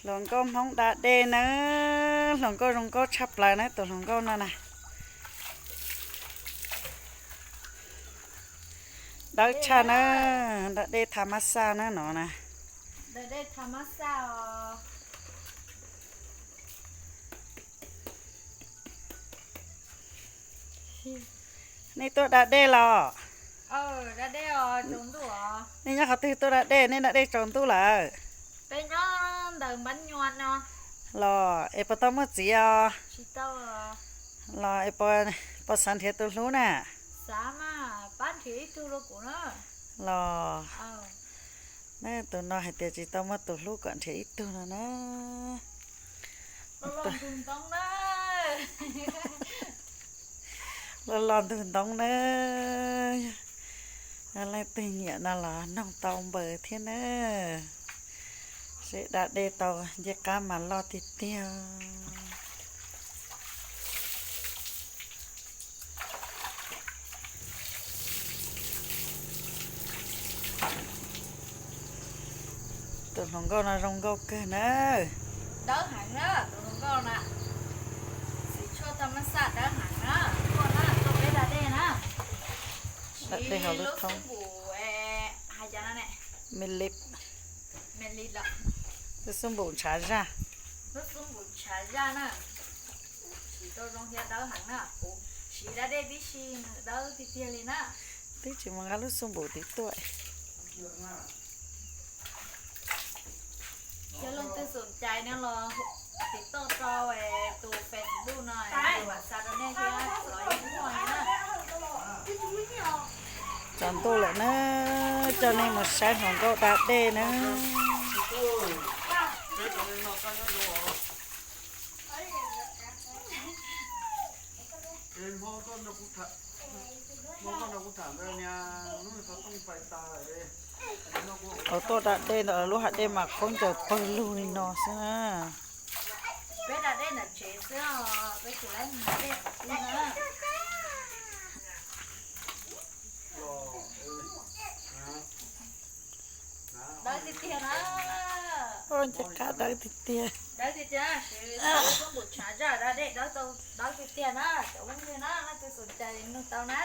Hluas nkauj Hmoob da dej nawb, hluas nkauj zoo nkauj tshaj plaws na, tus hluas nkauj no na. Dawb tshaj na, da dej tha mab xaj na no na. Nej tuaj da dej los? Nej nyob qhov twg tuaj da dej, nej da dej tsaus ntuj lawm? Los es puas tau muaj txiv os? Los es puas xav nrhiav tus hlub na? Los, tus no hais tias tsis tau muaj tus hlub kom nrhiav ib tug no na. Los los ntug ntoo na. Leej twg nyiam no los noog tau npaws thiab na. Seb da dej tau ncej qab mas loj tiag tiag. Tus hluas nkauj no zoo nkauj kawg na. Dawb heev na, tus hluas nkauj na. Xim tshuaj tha mab xaj dawb heev na. Tuaj na, tuaj peb da dej na. Da dej hauv lub thoob. Me li, lub xub npum ntshav zaj. Lub xub npum ntshav zaj na. Siv tau zoo thiab dawb heev na, kuv siv da dej tib si nws dawb tiag tiag li na. Twb tsis mus nqa lub xub npum tid tuaj. Yog leej twg xom cai no los tiv toj rau tus Facebook no, mam xa rau nej thiab los yeej muaj li na. Tsaus ntuj lawm na, coj nej mus saib hluas nkauj da dej na. Thaum tuaj da dej ntawm lub hav dej mas khaub ncaws pawg lug li no xwb na. Peb da dej ntawm tsev xwb os, peb tsis laib mus da dej qhov twg na. Dawb tiag tiag na. Ncej qab dawb tiag tiag. Dawb tiag tiag, siv lub xub npum ntshav zaj da dej dawb tiag tiag na, cov phooj ywg na, leej twg xom cai nug tau na.